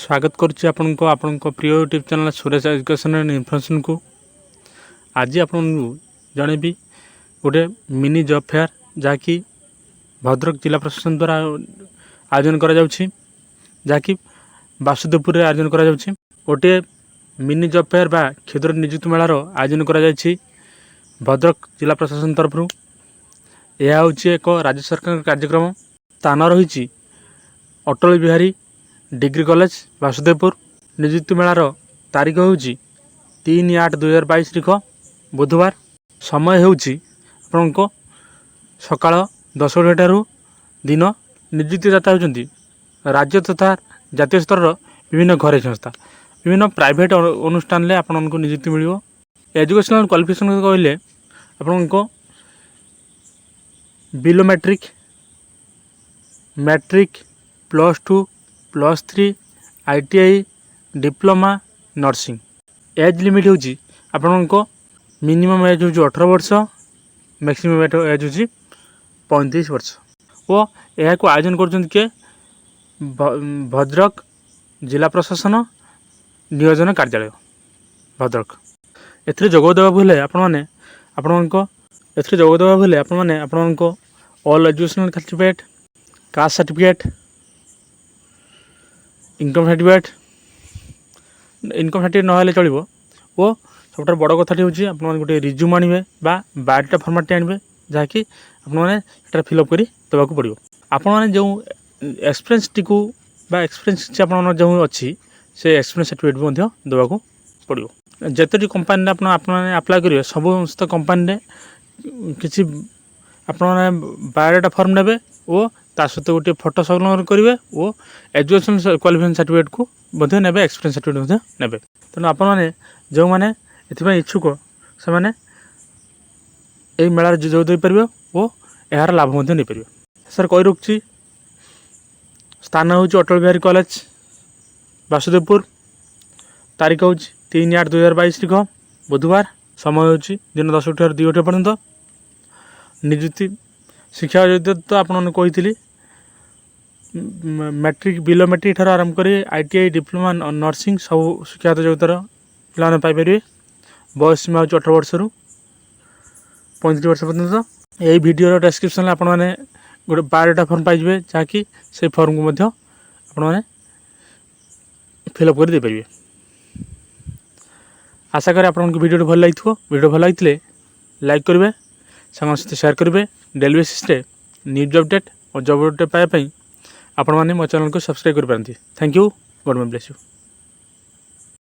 ସ୍ୱାଗତ କରୁଛି ଆପଣଙ୍କ ଆପଣଙ୍କ ପ୍ରିୟ YouTube channel Suresh education and ଇନଫର୍ମେସନ୍କୁ। ଆଜି ଆପଣଙ୍କୁ ଜଣେଇବି ଗୋଟେ ମିନି ଜବ୍ ଫେୟାର୍, ଯାହାକି ଭଦ୍ରକ ଜିଲ୍ଲା ପ୍ରଶାସନ ଦ୍ୱାରା ଆୟୋଜନ କରାଯାଉଛି, ଯାହାକି ବାସୁଦେବପୁରରେ ଆୟୋଜନ କରାଯାଉଛି। ଗୋଟିଏ ମିନି ଜବ୍ ଫେୟାର୍ ବା କ୍ଷୁଦ୍ର ନିଯୁକ୍ତି ମେଳାର ଆୟୋଜନ କରାଯାଇଛି ଭଦ୍ରକ ଜିଲ୍ଲା ପ୍ରଶାସନ ତରଫରୁ। ଏହା ହେଉଛି ଏକ ରାଜ୍ୟ ସରକାରଙ୍କ କାର୍ଯ୍ୟକ୍ରମ। ସ୍ଥାନ ରହିଛି ଅଟଳ ବିହାରୀ ଡିଗ୍ରୀ କଲେଜ, ବାସୁଦେବପୁର। ନିଯୁକ୍ତି ମେଳାର ତାରିଖ ହେଉଛି 3/8/2022 ତାରିଖ ବୁଧବାର। ସମୟ ହେଉଛି ଆପଣଙ୍କ ସକାଳ 10 ଠାରୁ ଦିନ। ନିଯୁକ୍ତିଦାତା ହେଉଛନ୍ତି ରାଜ୍ୟ ତଥା ଜାତୀୟ ସ୍ତରର ବିଭିନ୍ନ ଘରୋଇ ସଂସ୍ଥା, ବିଭିନ୍ନ ପ୍ରାଇଭେଟ୍ ଅନୁଷ୍ଠାନରେ ଆପଣଙ୍କୁ ନିଯୁକ୍ତି ମିଳିବ। ଏଜୁକେସନାଲ୍ କ୍ୱାଲିଫିକେସନ୍ କହିଲେ ଆପଣଙ୍କ below matric, matric, +2, +3, ITI, diploma, nursing। Age limit ହେଉଛି ଆପଣଙ୍କ ମିନିମମ୍ ଏଜ୍ ହେଉଛି 18 ବର୍ଷ, ମ୍ୟାକ୍ସିମମ୍ ଏଜ୍ ହେଉଛି 35 ବର୍ଷ। ଓ ଏହାକୁ ଆୟୋଜନ କରୁଛନ୍ତି କିଏ? ଭଦ୍ରକ ଜିଲ୍ଲା ପ୍ରଶାସନ ନିୟୋଜନ କାର୍ଯ୍ୟାଳୟ, ଭଦ୍ରକ। ଏଥିରେ ଯୋଗ ଦେବାକୁ ହେଲେ ଆପଣମାନେ ଆପଣଙ୍କ ଏଥିରେ ଯୋଗ ଦେବାକୁ ହେଲେ ଆପଣମାନେ ଆପଣଙ୍କ all educational certificate, caste certificate, income certificate, income certificate ନହେଲେ ଚଳିବ। ଓ ସବୁଠାରୁ ବଡ଼ କଥାଟି ହେଉଛି, ଆପଣମାନେ ଗୋଟିଏ ରିଜ୍ୟୁମ୍ ଆଣିବେ ବା ବାୟୋଡାଟା ଫର୍ମାଟ୍ଟି ଆଣିବେ, ଯାହାକି ଆପଣମାନେ ସେଠାରେ ଫିଲ୍ଅପ୍ କରି ଦେବାକୁ ପଡ଼ିବ। ଆପଣମାନେ ଯେଉଁ ଏକ୍ସପିରିଏନ୍ସଟିକୁ ବା ଏକ୍ସପିରିଏନ୍ସ କିଛି ଆପଣଙ୍କର ଯେଉଁ ଅଛି, ସେ ଏକ୍ସପିରିଏନ୍ସ ସାର୍ଟିଫିକେଟ୍ ମଧ୍ୟ ଦେବାକୁ ପଡ଼ିବ। ଯେତୋଟି କମ୍ପାନୀରେ ଆପଣମାନେ ଆପ୍ଲାଏ କରିବେ, ସମସ୍ତ କମ୍ପାନୀରେ କିଛି ଆପଣମାନେ ବାୟୋଡାଟା ଫର୍ମ ନେବେ ଓ ତା ସହିତ ଗୋଟିଏ ଫଟୋ ସଂଲଗ୍ନ କରିବେ ଓ ଏଜୁକେସନ୍ କ୍ୱାଲିଫିକେସନ୍ ସାର୍ଟିଫିକେଟ୍କୁ ମଧ୍ୟ ନେବେ, ଏକ୍ସପିରିଏନ୍ସ ସାର୍ଟିଫିକେଟ୍ ମଧ୍ୟ ନେବେ। ତେଣୁ ଆପଣମାନେ ଯେଉଁମାନେ ଏଥିପାଇଁ ଇଚ୍ଛୁକ, ସେମାନେ ଏହି ମେଳାରେ ଯୋଗ ଦେଇପାରିବେ ଓ ଏହାର ଲାଭ ମଧ୍ୟ ନେଇପାରିବେ। ସାର୍, କହି ରଖୁଛି, ସ୍ଥାନ ହେଉଛି ଅଟଳ ବିହାରୀ କଲେଜ, ବାସୁଦେବପୁର। ତାରିଖ ହେଉଛି 3/8/2022 ତାରିଖ ବୁଧବାର। ସମୟ ହେଉଛି ଦିନ 10ଠାରୁ 2 ପର୍ଯ୍ୟନ୍ତ। ନିଯୁକ୍ତି ଶିକ୍ଷା ଯୋଗ୍ୟତା ତ ଆପଣମାନଙ୍କୁ କହିଥିଲି, ମ୍ୟାଟ୍ରିକ୍, ବିଲୋ ମ୍ୟାଟ୍ରିକ୍ ଠାରୁ ଆରମ୍ଭ କରି ଆଇଟିଆଇ, ଡିପ୍ଲୋମା, ନର୍ସିଂ, ସବୁ ଶିକ୍ଷାଗତ ଯୋଗ୍ୟତାର ପିଲାମାନେ ପାଇପାରିବେ। ବୟସ ସୀମା ହେଉଛି 18 ବର୍ଷରୁ 35 ବର୍ଷ ପର୍ଯ୍ୟନ୍ତ। ଏହି ଭିଡ଼ିଓର ଡେସ୍କ୍ରିପସନ୍ରେ ଆପଣମାନେ ଗୋଟେ ବାୟୋଡାଟା ଫର୍ମ ପାଇଯିବେ, ଯାହାକି ସେଇ ଫର୍ମକୁ ମଧ୍ୟ ଆପଣମାନେ ଫିଲ୍ଅପ୍ କରି ଦେଇପାରିବେ। ଆଶା କରେ ଆପଣଙ୍କୁ ଭିଡ଼ିଓଟି ଭଲ ଲାଗିଥିବ। ଭିଡ଼ିଓ ଭଲ ଲାଗିଥିଲେ ଲାଇକ୍ କରିବେ, ସାଙ୍ଗଙ୍କ ସହିତ ସେୟାର କରିବେ। ଡେଲି ବେସିସ୍ରେ ନ୍ୟୁଜ୍ ଅପଡ଼େଟ୍ ଓ ଜବ୍ ଅପଡ଼େଟ୍ ପାଇବା ପାଇଁ ଆପଣମାନେ ମୋ ଚ୍ୟାନେଲକୁ ସବସ୍କ୍ରାଇବ୍ କରିପାରନ୍ତି। Thank you. God bless you.